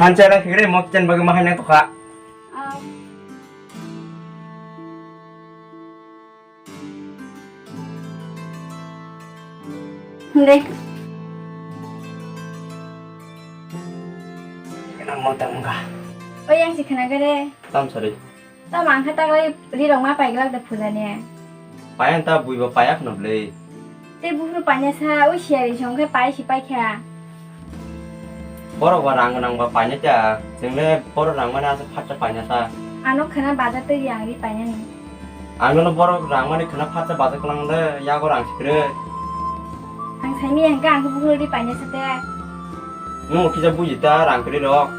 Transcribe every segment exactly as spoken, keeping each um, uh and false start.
Ancha na khigre mo kitchen bagwi ma haina tokha. De. Kena mo tang ga. Oi, yang si khana gare. Tam sari. Tam ang kha taklai ri rok ma pai glak de phuja ne. Payang ta bui ba paya khna ble. Te buphuru paina sa, ui siyari song khe pai si pai kha. Borok ba rang nang ba paina ta, chwng le borok rang mani asa phatsa paina sa. Ano khana bazar twi yang ri paina ni. Ang no borok rang mani khana phatsa bazar kwlang le, yago rang sikre. Ang saimi yang kha ang khe buphuru ri paina sa te. Nung kisa buji ta rang kri rok.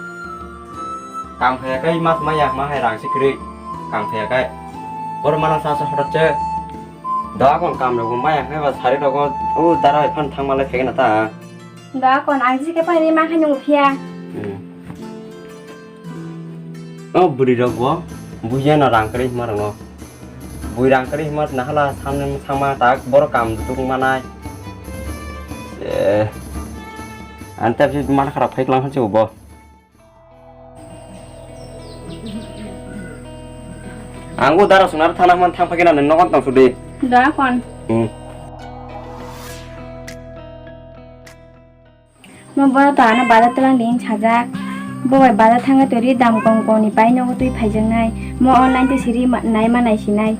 Kam khaya kai mas maya ma hai rang sikre. Kam khaya kai. Borok mana sa sa hotot che. Da kon kam rok maya khe ba sari rok o dara hai phan thang malai phegena ta. Da kon ang jike pani ma khe nung phiya. Hmm. O buri rok bo buya na rang kri ma rang no. Bui rang kri ma na hala samne thang ma ta borok kam tuk manai. Eh. Ante phi mana kharap phai klang khan se bo. Angbo dara sungnar thana man thang phakena nang nogon tong sudi. Da kon. Hmm. Mo bono to ano bazar tlang din sajak. Bo bai bazar thanga to ri dam kong kong ni pai nogo twi phaijaknai. Mo online te siri ma-, nai ma nai sinai.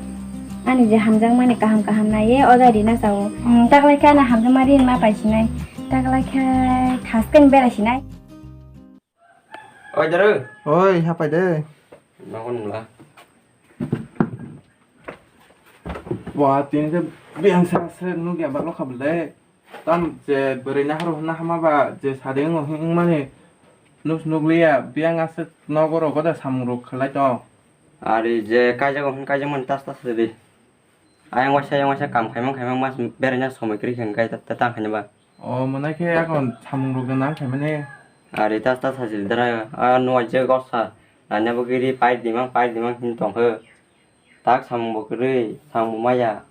Ani je hamjak mani kaham kaham nai ye oda rina sao. Hmm, taklai khe ana hamjak ma rin ma pai sinai. Taklai khe thas ken bera sinai. Oi, Daru. Oi, hapai de. Nogo nungla. Wa, tini khe biyang sa se nukya ba lokha bwle. Tam je bwrwi nahar hwnna hama ba je sading wng mani nus nukliya biyang aswk nogo rogo da samung rok khlai tong. Ari je kaijak hwn kaijak mani tas tas ridi. Ayang waisa, ayang waisa kam khaimang khaimang mas beraina somoi kwrwi khe hwnkhe ta, ta tang khaina ba. O, mwnai khe akon samung rok nang khaimani. Ari tas tas hachil dara, a nuai je gosa, nanya bo giri pai dimang, pai dimang hin tongkhe. Tak samung bo kwrwi, samung bo maya.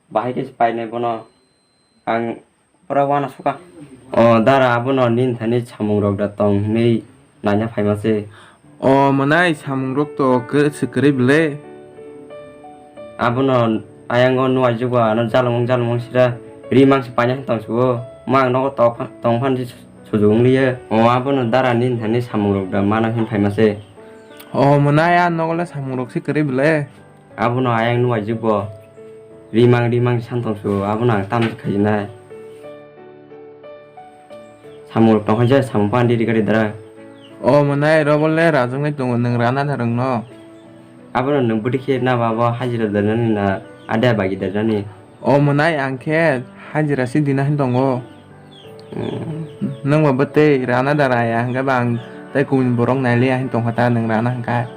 Bahai khe se painai bono. Ang pura wana suka. O dara abono nini thani samung rok da tong hinwi naina phaima se. O mwnai samung rok to kw-, se kwrwi bwle. Abono ayang o nuai jugo ano jalmung jalmung sira rimang se paina tong sugo. Ma ang nogo tok pha-, tong phan se sujuk wng liya. O abono dara nini thani samung rok da mano hin phaima se. O mwnai a nogo le samung rok se kwrwi bwle. Abono ayang nuaijwk bo. Rimang rimang santong su, abono ang tamjwk khaijinai. Samung rok tongkha je, samung phan diri gari dara. O mwnai, robo le rajwknai tongo, nwng rana da rwngno? Abono nwng bwtwi khe na ba bo hajira darnani na ada bagi darnani? O mwnai, ang khe hajira si dina hin tongo. Hmm. Nwng ba bwtwi rana da raya hwnkhe ba ang tei kubuni borok nailiya hin tongkha ta nwng rana hwnkhe.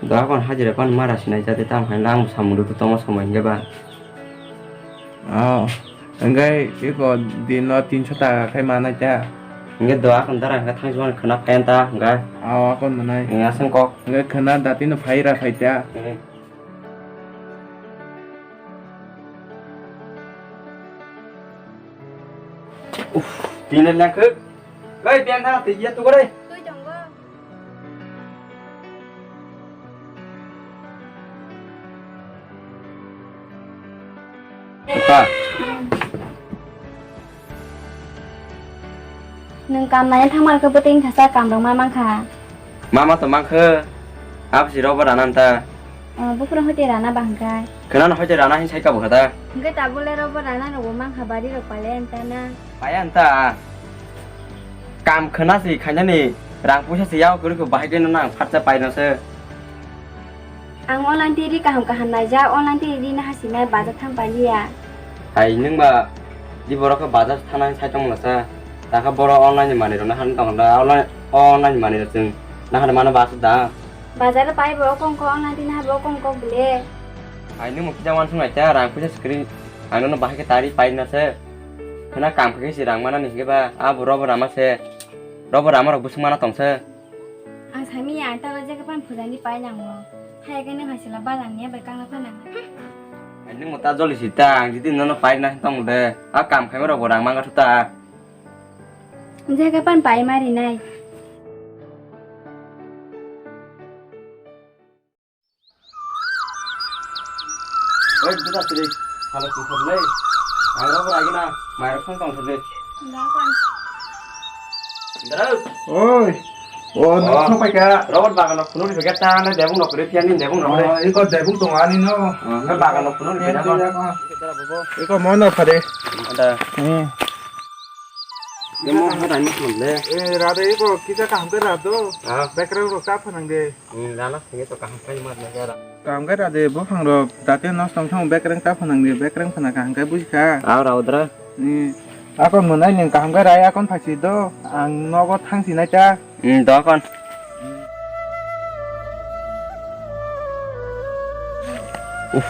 Doa kon hajira pan mara sinai jate tamo hai lang samung rwtwi tongma somoi hwnkhe ba. Oh, hwnkhe eko dino tinso taka khai manai ta. Hwnkhe doa kon dara hwnkhe thangsi mani khwna kenta hwnkhe. Oh, akon mwnai. Hwnkhe aswng kok. Hwnkhe khwna datino phaira phaita. Hmm. Uff, tini lengkhe. Oi, biang thang, twi ya tu gore. Twi tongo. Apa? Nwng kam naina thangma khe bwtwi wngkha sa, kam rok ma mankha. Ma ma to mankha. Abo si robo rana nta. O, buphuru hoite rana ba hwnkhe. Khwnano hoite rana hin sai kabo kha ta. Hwnkhe tabuk le robo rana rokbo mankha bari rok pale nta na. Paya nta. Kam khwna si khainani rang puisa si yao kwrwi kho bahai khe no nang phatsa paino se. Ang online twi ri kaham kaham naijak, online twi ri na hasinai bazar thang pailiya. Hai nwng ba di borok khe bazar thana sai tong masa. Takha borok online ni manwi rok na han tong da, online, online ni manwi rok chwng na han mano bas da. Bazar pai bo kong kong online twi na bo kong kong bile. Hai nwng mo kisa wan sung naita rang puisa screen ang no bahai khe tari pai na se. Khwna kam khe si rang mana ni hwnkhe ba a bo robo rama se. Robo rama rok bwswk mana tong se. Ang sami ya, ang ta jaka pan phudani pai nang mo. Hai khe nang hai sila balang ni bai kang na phanang. Ai, nwng mo ta joli si ta, ang jiti nono pai na tong de. A kam khaima rok bo rang manga thu ta. Jaka pan pai mari nai. Oi, duda siri, halo kukur le. Ang robo lagi na, mai rok song tong siri. Darau. Oi. Oh, nung song pai ka. Robot bagan no phunuk ri ka ta na debung no kuri pian ni debung no kuri. Oh, iko debung tong ani no. Oh, na bagan no phunuk ri ka ta. Iko mo no phade. Ada. Hmm. Ni mo mo dai mo phun le. Eh, rade iko kisa kaham ke rado. Ah. Background ro ka phanang de. Hmm, rana singe to kaham kai mar na gara. Kaham kai rade bo phang ro date nos tong thang background ka phanang de, background phana kaham kai buji kha. Ah, raudra. Hmm. Akon monai ning kaham kai rai akon phachi do. Ang nogo thang sinai ta. Hmm, do akon. Uff,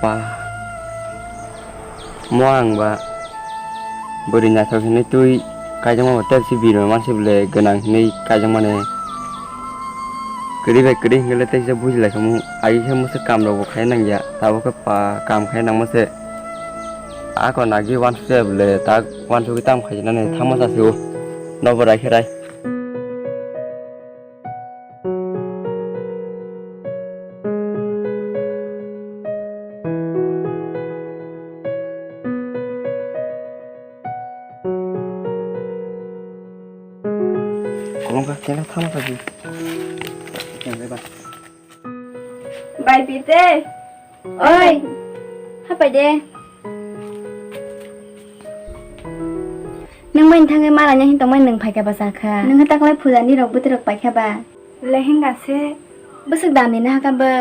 pa. Mo ang ba bwrwi naithok hinwi twi kaijakma bo tei si birma mansi bole gwnang hinwi kaijakmani. Kwrwi bai kwrwi hinkhe le teisa buji lai khamu, agi khe musu kam rok bo khai nangya, tabuk khe pa kam khai nangma se. Ako nagi wansuk ya bole tak wansugwi tamo khai nani thangma chasi o. Nobo rai khe rai. Kolom ka kena thama ka ji. Bai pite. Oi. Hapai de. Nung mai thangwi malanya hin tongmani nung phaikha ba sakha. Nung ha taklai phujani rok bwtwi rok paikha ba. Lehenga se. Bwswk damni na haka bo.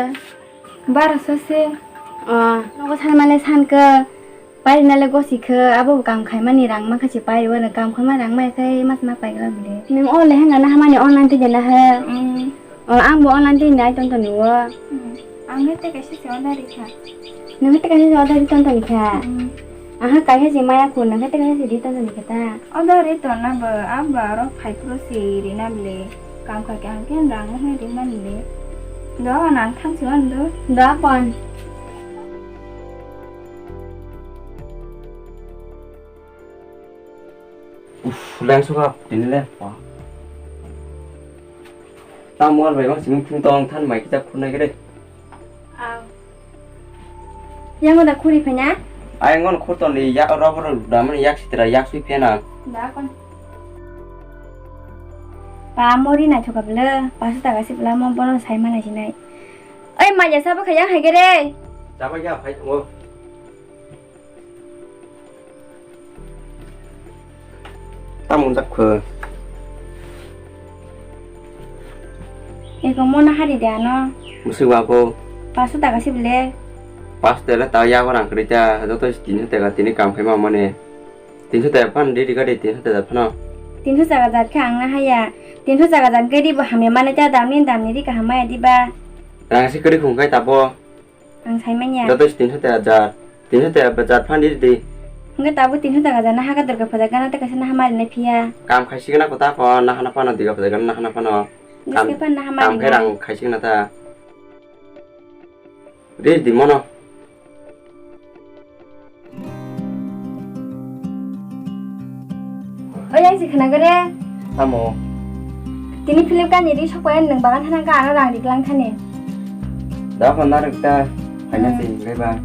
Baro so se. Oh, nogo sanmale sankha. Pairina le gosi khe abo bo kam khaimani rang mankha se pai wano kam khaima rang mai khe mas ma pai gla bole. Nung o lehenga na hamani online twi de na he. Mm. O ang bo online twi nai ton ton wo. Mm. Ang he te kaisa se order ri kha. Nung he te kaisa se order ri ton ton kha. Mm. Aha kaisa se maya khu nung he te kaisa se ri ton ton kha ta. Order ri ton na bo abo aro phai phuru se ri na bole. Kam kha khe ang khe rang he ri man le. Do nang thang se wan do. Do kon. Uff, leng suka tini le. Tamo ar bai bang simi phung tong than mai kita khunai gede. Aw. Yang udah kuri phanya? Ai ngon khurton di yak rubber damani yak sitra yak sui phena. Da kon. Pa mori nai thoka bele, pasu taka si bela mo bono sai mana sinai. Oi maya sabo khayang hai gede. Sabo ya phai thango. Tamo jak kho. Eko mona hari de ano. Musi wa ko. Paso taka si bele. Pas tele ta ya ko rang kri ta joto tinso taka tini kam khai ma mane. Tinso taka phan di di ka di tinso taka phano. Tinso taka jat kha ang na haya. Tinso taka jat ke di bo hamya mane ta damni damni di ka hamaya di ba. Rang si kri khung khai ta bo. Ang sai manya. Joto si tinso taka jat. Tinso taka jat phan di di. Hingke tabuk tinso taka jat na haka dorka phajak gana ta kaisa na hamari na phiya. Kam khai sigana kota ko na hana phano diga phajak gana na hana phano. Kam, biske phan na hamari kam khai na. Rang khai sigana ta. Di di mono. Oi, yang si khna gare. Tamo. Tini Flipkart ni ri sokoi nung bagan thana ka ano rang riklang thani. Da phone na rikta. Hanya si beba.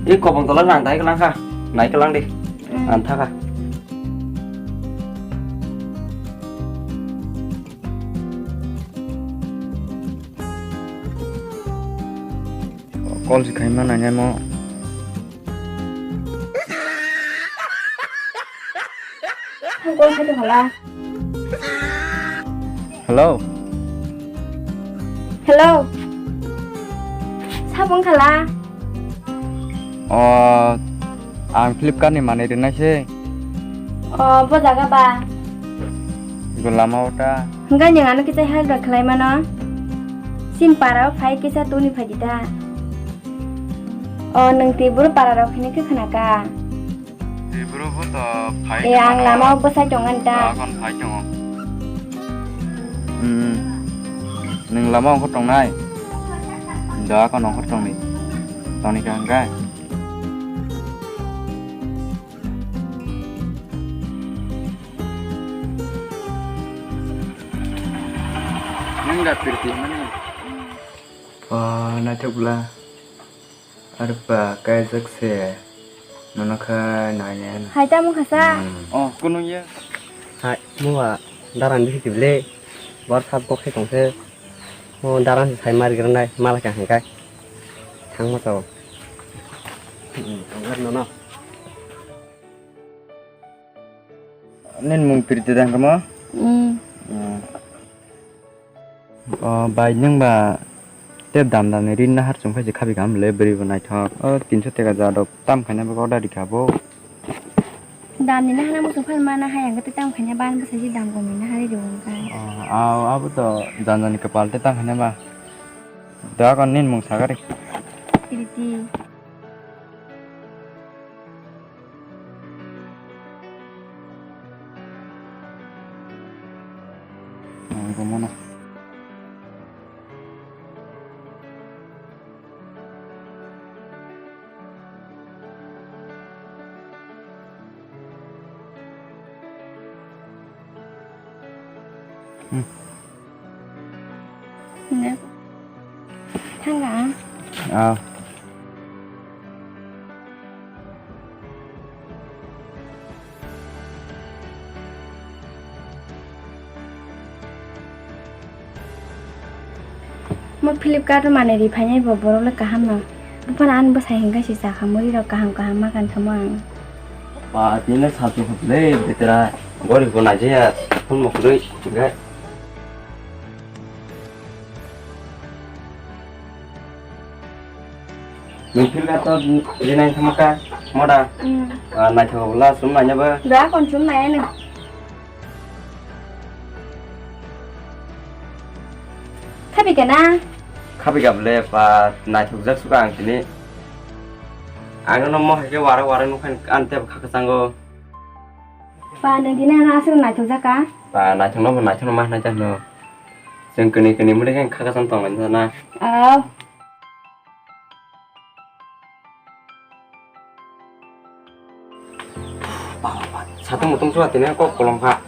Ih, kobong tola nang dai kelang kha. Nai kelang di. Hmm. Antha kha. Call si khaima nang mo. Hello. Hello. Sabung khala? O, ang Flipkart ni manwi rinai se. O, bo jaga ba? Go lama o ta. Hingga nung ano kisa help rok khlai mano. Sin para o phai kisa tuni phai di ta. O, nung tibur para rok hini khe khna ka? Tibur bo to phai. E, ang lama o bwsai tong ani ta. Akon phai tongo. Hmm. Nung lama ongkhor tongnai? Da akon ongkhor tongni. Tongni ka hingkai? Wngkha Pirti hinmani. O, naithok bwla. Arpa kaijak se. Nono kha nai nai. Hai tamo khasa. Hmm. Oh, kunu ya. Hai, mua daran bisi tible. Bor sab kok se tong se. Mo daran se sai mari gran nai, mala kha hangkai. Thang ma tao. Hmm, ang nono. Nin mung Pirti dang kamo? Hmm. Hmm. O bai, nwng ba tei dam dam ni ri nahar chum khai se khabi kaham le bwrwi bo naithok. O tinso teka ja rok tam khaina bagwi order rikha bo. Dam ni nahar muchung khai mana hai ang tei tam khaina ban bwsai si dam kom ni nahar ri rwng khai. O, aw, abo to jan jan ni kwpal tei tam khaina ba. Da kon nin mung sagari. Pirti. Ang gomano. Hmm. Ne. Thanga. Ah. Mo Flipkart o manwi ri phainai bo borok le kaham no. Buphano ani bwsai hwnkhe se chakha muri rok kaham kaham ma kan thamo ang. Ba tini le salchuk le betera gori bo naijaya phone mo kwrwi hwnkhe. Nwng Flipkart o rinai thangma kha, moda? Hmm. Ah, naithok bwla chum naina bo. Da, kon chum nai ano. Khabi kana? Khabi gable pa naithok jak suka ang tini. Ang no mo hai khe wara wara nukhan an tebo khaka chango. Pa nwng dina na aswk naithok jaka? Pa naithok no bo naithok no ma hwnai jak no. Chwng kwnwi kwnwi muli khe khaka chang tong lai na. Aw. Satung mutung chua tini kok kolom kha.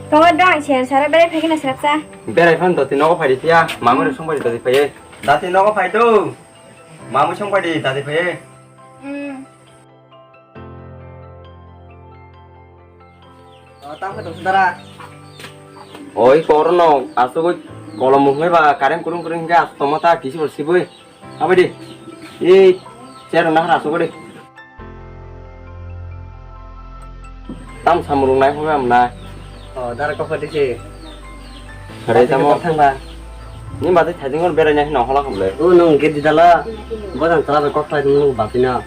Tongo dang ser sara berai phai khe na srapsa. Berai phan doti nogo phai di phiya, mamui rok song phai di doti phai. Dati nogo phai do. Mamui song phai di dati phai. Hmm. O, tamo tong dara. Oi, korono, asugoi kolom mungbai ba, karem kurung kurung hingke asuk tongma ta kisi bo siboi. Abai di. Ei, chair na hara asuk di. Tam samurung nai hoi am na. O, dara kok di si. Hare tamo. Thang ba. Ni bati thajing or berai nai hino hola khamle. O, nung gate di dala. Bojang tala be kok thai nung bati na.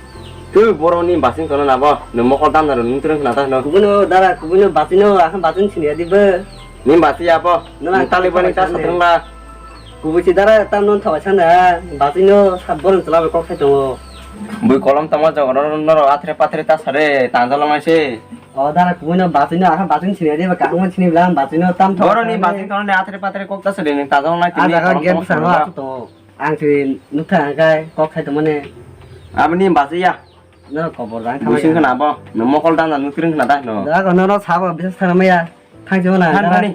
Tu boroni basing kono nabo, no mokol dam daro nung turun khna ta no. Kubuno dara, kubuno basino, akhon basin sini adi be. Ni basi apo, no nung tali bani ta satrung la. Kubusi dara tam non thawa sana, basino sab borong tala be kok sai tongo. Bui kolom tamo jogoro noro atre patre ta sare, tanjalo nai se. O dara kubuno basino, akhon basin sini adi be, kahmo sini blam basino tam thawa. Boroni basing kono ne atre patre kok ta sare, ni tanjalo nai tini. Ajaga kolom gate tamo busa no sare. Asu tongo. Ang si nukha ang kai kok sai tongmani. Aboni basi ya. No kobor jang thamai. Busing khna bo, no mokol dana nukring khna da no. Da ko no no sabo bisas thana maya. Thang jona. Than thani.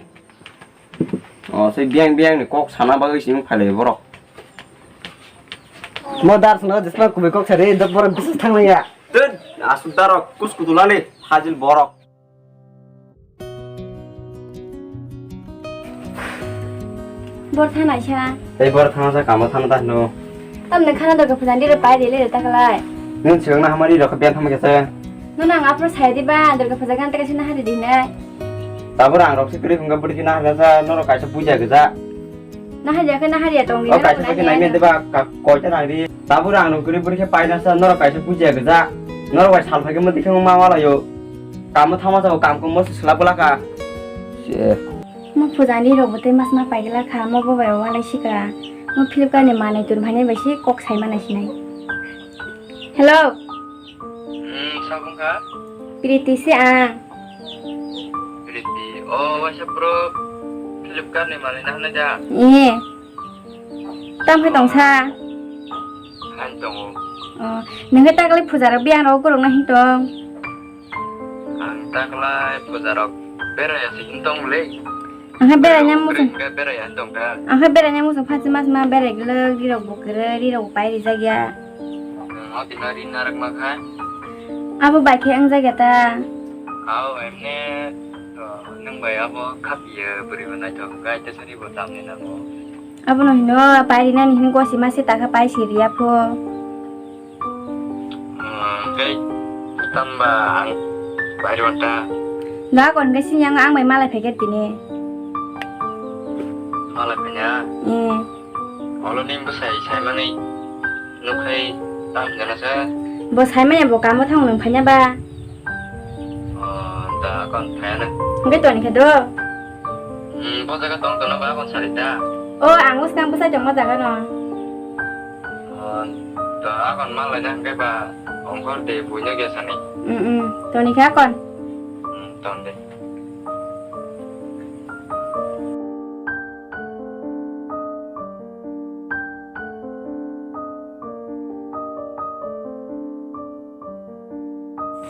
O se biang biang ni kok sana bagwi sing phalai borok. Mo dar sno jisma kubai kok sari dok borok bisas thang maya. Tun asuk darok kus kutulani hajil borok. Bor thanai sa. Tei bor thana sa kamo thana ta hino. Tamni khana dorga phajani ro pai rele ta khlai. Nung sigang na hamari rok bian thama kesa. Nung nang apro sai di ba dorga phajagan ta kaisa na hari di hinai. Tabur ang rok se kri hungga budi na hada sa norok kaisa puja geza. Nahariya khe nahariya tong di, o kaisa nahariya paikhe nai nai. Mende ba ka-, koita nang di. Tabur ang nung kwrwi bwrwi khe paina sa norok kaisa pujiya geza. Norok bai sal phaikhe mwtwi khe ma walaio. Kamo thama sa kam khe mo se swlak bwlaka. Se. Mo pujani rok bo tei mas ma paigwlak kha, mo bo bai walai sika. Mo Flipkart ni manwi tun phainai bai se kok sai manai sinai. Hello. Hmm, sabung kha? Priti se ang. Priti, o waisa bro Flipkart ni manwi na hwnwi da? Ee. Tam khe tong sa? Hai tongo. O, nung khe taklai puja rok biyang rok borok na hin tong? Ang taklai puja rok beraya se hin tong le. Ang khe beraina muchung. Beraina muchung pha chwma chwma berai glwk, rirok bo kwrwi, rirok bo pai rijak ya. Hmm, o tino ri narak ma kha. Abo bai khe wng jak ya ta. Hao, emne, to, nwng bai abo khapiyo, bwrwi bo naithok, gai te sari bo tamni nango. Abono hino, pai rinani hin gosi masi ta kha pai si riya pho. Hmm, hwnkhe tamba ang pai rwkha. Doa kon khe sini ang, ang bai malai phai khe tini. Malai phai na? Eh. Olo ni bwsai saimani nukhai tam jana sa. Bo saimanya bo kamo thang nung phanya ba. Oh, da kon phaya na. Hwnkhe toni khe do. Hmm, bo jaga tong tono ba kon sari da. Oh, ang uskang bwsai tongma jaga no. Oh, da kon malai na hwnkhe ba ongkor de buino ge sani. Hmm, hmm, toni khe kon. Hmm, ton de.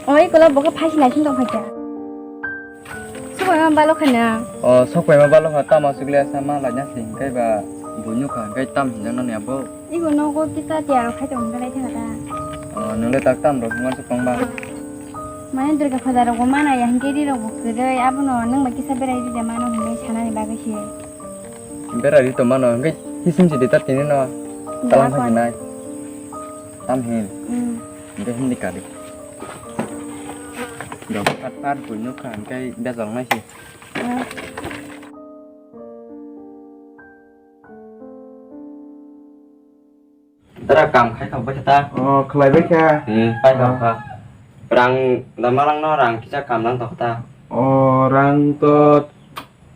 Oi, kola boka phaisi naising tong phaikha. Subai ma balo khana. O, sokpai ma balo kha, tama sugli asa ma laina sing, kai ba buino kha, kai tam hinjang nani abo. Igo nogo kisa tiya rok khai tong belai thang ta. O, nule tak tam rok man suk tong ba. Mane Durga phaja rok bo mana ya, hinkhe ri rok bo kwrwi, abono nwng bai kisa berai ride mano hinwi sanani bagwi se. Berai ri tong mano, hinkhe hisim si de ta tini no. Talang phai nai. Tam hin. Hmm. Hinkhe hindi kari. Dok kat kat buino kha, hinkhe bejal nai se. Hmm. Dara kam khai thok bai ta. O, khlai bai kha. Hmm, pai thok kha. Rang da malang no rang kisa kam nang thok ta. O, rang to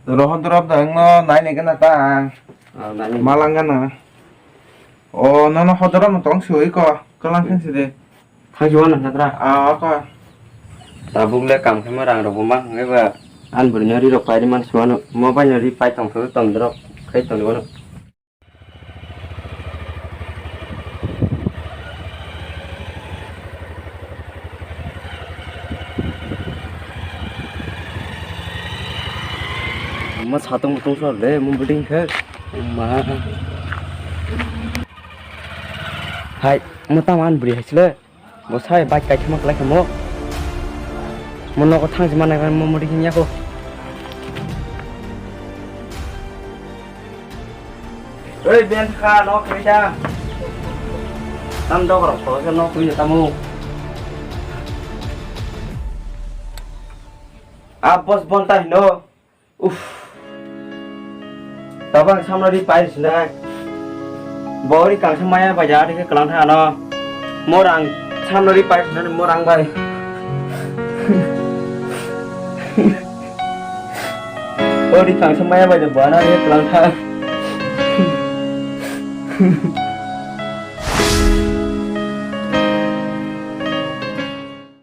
rohon drop da no nai ne gana ta. O, nai ne. Malang gana. O, no no hodoro no tong sui ko. Kalang khan si de. Thang si wana na tra. A, ko. Tabuk le kam khai ma rang rok bo mang ngai ba. An bwrwi no ri rok pai ri man si mano. Mo bai no ri pai tong thok tong drop khai tong bono. Ma satung mutung sor le, mo building khe. Ma. Hai, mo tamo an bwrwi hai sile. Bo sai bike kaithoma kwlai kha mo. Mo nogo thang si manai mo muti hinya ko. Oi, ben kha, nok khe ta. Tam dok rok ko se nok khe ta mo. A boss bon ta hino. Uff. Tabang samno ri pai sinai. Bori kangsa maya baja ri khe kwlang tha ano. Morang samno ri pai sinai morang bai. Bori kangsa maya baja bana ri kwlang tha.